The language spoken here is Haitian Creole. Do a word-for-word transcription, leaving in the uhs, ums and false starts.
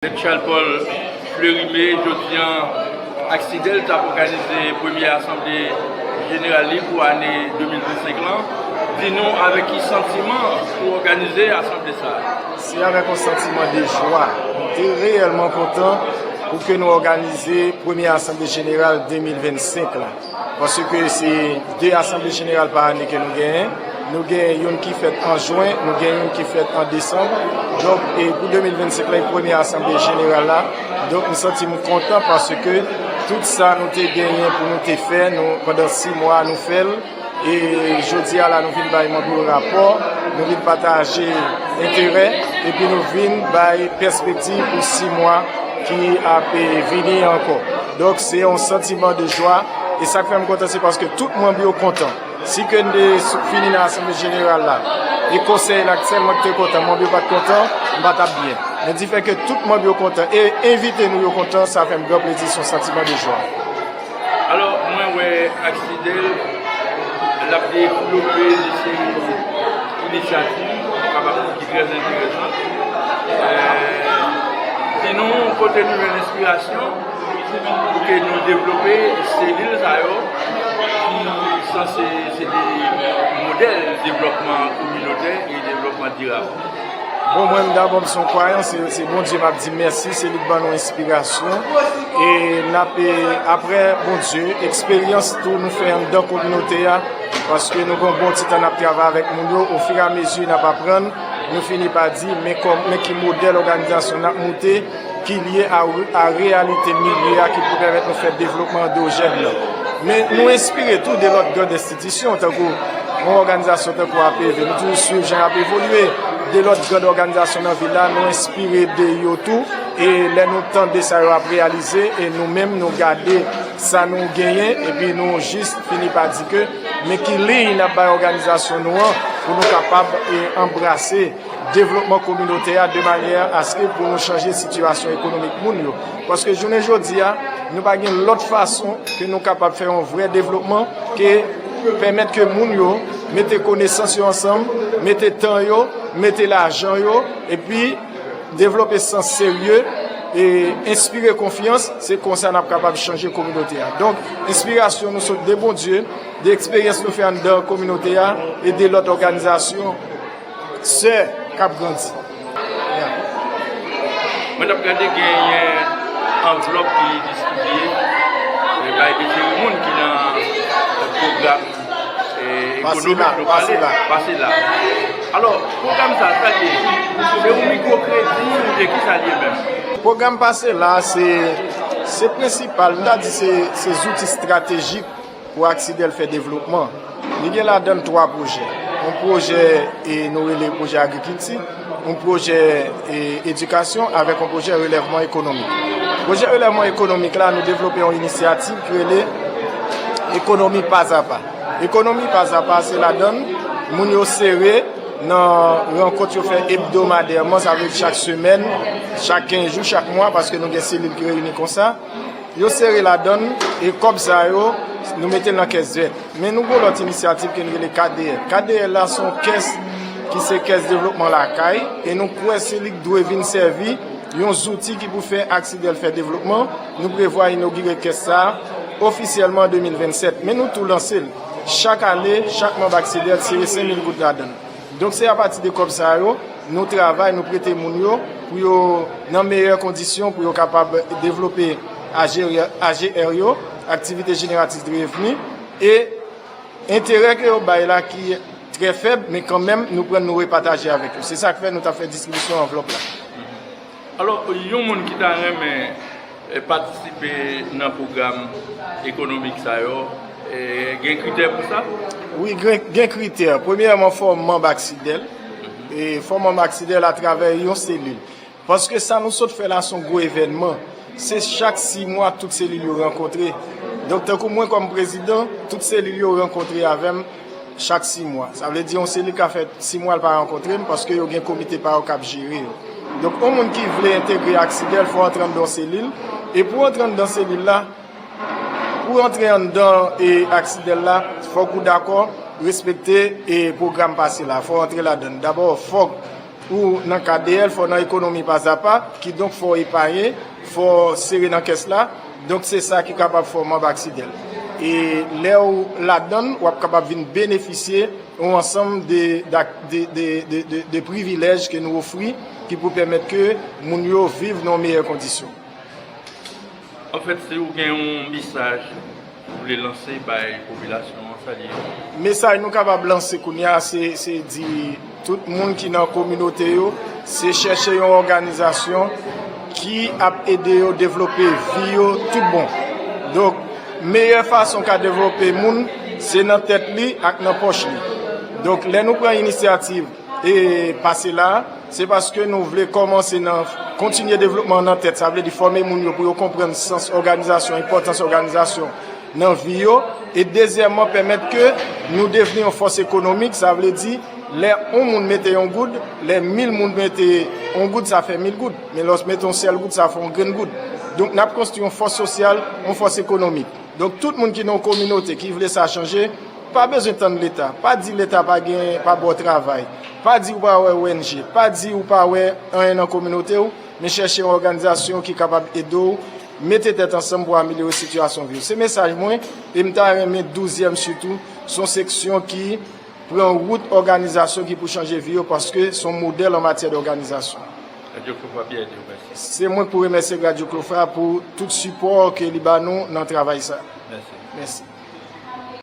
Mèt Charles Paul Fleurimé, jodi a, Aksidèl t ap òganize premye asanble jeneral li pou ane de mil vennsenk lan. Di nou avèk ki santiman ou òganize asanble sa a? Se avèk yon santiman de jwa. Nou te reyèlman kontan pou ke nou òganize premye asanble jeneral de mil vennsenk la. Paske se de asanble jeneral pa ane ke nou genyen. Nou gen youn ki fèt an jen, nou gen youn ki fèt an desanm. Donk, e pou de mil vennsenk la, e premye asanble jeneral la. Donk, m santi m kontan paske tout sa nou te genyen pou nou te fè, nou, pandan sis mwa, nou fè l. E jodi a la, nou vin bay manm yo rapò, nou vin pataje enterè, epi nou vin bay pèspektiv pou sis mwa ki ap, e, vini ankò. Donk, se yon santiman de jwa, e sa k fè m kontan, se paske tout manm yo kontan. Si ke n te sou, fini nan asanble jeneral la, e konsèy la sèlman ki te kontan, manm yo pa t kontan, m pa t ap byen. Men difè ke tout manm yo kontan, e envite nou yo kontan, sa fè m gran plezi, se yon santiman de jwa. Alò, mwen wè Aksidèl, l ap devlope yon seri inisyativ, kapab di ki trè enteresan. Eh, di nou kote nou jwenn enspirasyon pou ke nou devlope selil sa yo ki sanse se de modèl devlòpman kominotè e devlòpman dirab. Bon, mwen, dabò, m se yon kwayan, se, se Bondye m ap di mèsi, se li k ban nou enspirasyon. E n ap, e, apre Bondye, eksperyans tou nou fè anndan kominote a, paske nou gen yon bon ti tan n ap travay avèk moun yo, ofiramezi n ap aprann, nou fini pa di, men kòm, men ki modèl òganizasyon n ap moute, ki lye a, a reyalite milye a ki pou pèmèt nou fè devlopman andwojèn nan. Men nou enspire tou de lòt gran enstitisyon, tankou yon òganizasyon tankou A P V. Nou toujou swiv jan y ap evolye. De lòt gran òganizasyon nan vil la, nou enspire de yo tou. E lè nou tande sa yo ap reyalize, e nou menm, nou gade sa nou genyen, epi nou jis fini pa di ke, men ki liy n ap bay òganizasyon nou an pou nou kapab, e, anbrase devlopman kominotè a de manyè aske pou nou chanje sitiyasyon ekonomik moun yo. Paske jounen jodi a, nou pa gen lòt fason ke nou kapab fè yon vrè devlopman ke pèmèt ke moun yo mete konesans yo ansanm, mete tan yo, mete lajan yo, epi devlope sans serye e enspire konfyans, se konsa n ap kapab chanje kominote a. Donk, enspirasyon nou sot de Bondye, de eksperyans nou fè anndan kominote a e de lòt òganizasyon sè k ap grandi. Mwen t ap gade genyen anvlòp ki distribye, e, bay de seri moun ki nan pwogram, e, ekonomik nou pale, pase la. Alò, pwogram sa, sa l ye? Se yon mikwokredi oubyen ki sa l ye menm? Pwogram pase la, se, se prensipal, m ta di se, se zouti estratejik pou Aksidèl fè devlopman. Li gen ladan l twa pwojè. Yon pwojè, e, nou rele pwojè agrikilti, yon pwojè, e, edikasyon, avèk yon pwojè relèvman ekonomik. Pwojè relèvman ekonomik la, nou devlope yon inisyativ ki rele ekonomi pazapa. Ekonomi pazapa, se ladan l moun yo sere nan rankont yo fè ebdomadèman, sa vle di chak semèn, chak kenz jou, chak mwa, paske nou gen selil ki reyini konsa. Yo sere ladan l, e kòb sa yo, nou mete l nan kès vèt. Men nou gen lòt inisyativ ke n rele K D L. K D L la se yon kès ki se kès devlopman lakay, e nou kwè se li k dwe vin sèvi yon zouti ki pou fè Aksidèl fè devlopman. Nou prevwa inogire kès sa a ofisyèlman de mil vennsèt. Men nou tou lanse l. Chak ane, chak manm Aksidèl sere senk mil goud ladan l. Donk, se apati de kòb sa yo, nou travay, nou prete moun yo, pou yo nan meyè kondisyon, pou yo kapab devlope A G R, A G R yo, aktivite jeneratris de revni, e enterè ke yo bay la ki trè fèb, men kanmenm, nou pran, nou repataje avèk yo. Se sa k fè nou t ap fè distribisyon anvlòp la. Alò, yon moun ki ta renmen, eh, patisipe nan pwogram ekonomik sa yo, eh, gen kritè pou sa? Wi, gen, gen kritè. Premyèman, fò w manm Aksidèl. E fò w manm Aksidèl atravè yon selil. Paske sa nou sot fè la, se yon gwo evènman. Se chak sis mwa tout selil yo rankontre. Donk, tankou mwen kòm prezidan, tout selil yo rankontre avè m chak sis mwa. Sa vle di yon selil ka fè sis mwa l pa rankontre m, paske yo gen komite pa yo k ap jere yo. Donk, yon moun ki vle entegre Aksidèl, fò antre anndan yon selil. E pou antre anndan selil la, pou antre anndan, e, Aksidèl la, fòk ou dakò respekte, e, pwogram pase la. Fò antre ladan l. Dabò, fòk Ou nan K D L, fò w nan ekonomi pazapa, kidonk fò w epaye, fò w sere nan kès la. Donk se sa ki kapab fè w manm Aksidèl. E lè w ladan l, w ap kapab vin benefisye yon ansanm de, dak- de, de, de, de, de privilèj ke nou ofri ki pou pèmèt ke moun yo viv nan yon meyè kondisyon. Anfèt, si w gen yon mesaj ou vle lanse bay popilasyon an, sa li ye? Mesaj nou kapab lanse kounye a, se se di tout moun ki nan kominote yo, se chèche yon òganizasyon ki ap ede yo devlope vi yo tout bon. Donk, meyè fason ka devlope moun, se nan tèt li ak nan pòch li. Donk, lè nou pran inisyativ e pase la, se paske nou vle kòmanse nan kontinye devlopman nan tèt, sa vle di fòme moun yo pou yo konprann sans òganizasyon, enpòtans òganizasyon nan vi yo, e dezyèmman, pèmèt ke nou devni yon fòs ekonomik, sa vle di lè yon moun mete yon goud, lè mil moun mete yon goud, sa fè mil goud, men lè w mete yon sèl goud, sa fè yon grenn goud. Donk, n ap konstwi yon fòs sosyal, yon fòs ekonomik. Donk, tout moun ki nan yon kominote ki vle sa chanje, pa bezwen tann Leta. Pa di Leta pa gen, pa ba w travay. Pa di ou pa wè O N G. Pa di ou pa wè anyen nan kominote w, men chèche yon òganizasyon ki kapab ede w mete tèt ansanm pou amelyore sitiyasyon vi w. Se mesaj mwen, e m ta renmen douzyèm sitou, se yon seksyon ki pran wout òganizasyon ki pou chanje vi yo, paske se yon modèl an matyè dòganizasyon. Radyo Kopa Pyè di w mèsi. Se mwen k pou remèsye Radyo Klofa pou tout sipò ke li ba nou nan travay sa. Mèsi. Mèsi.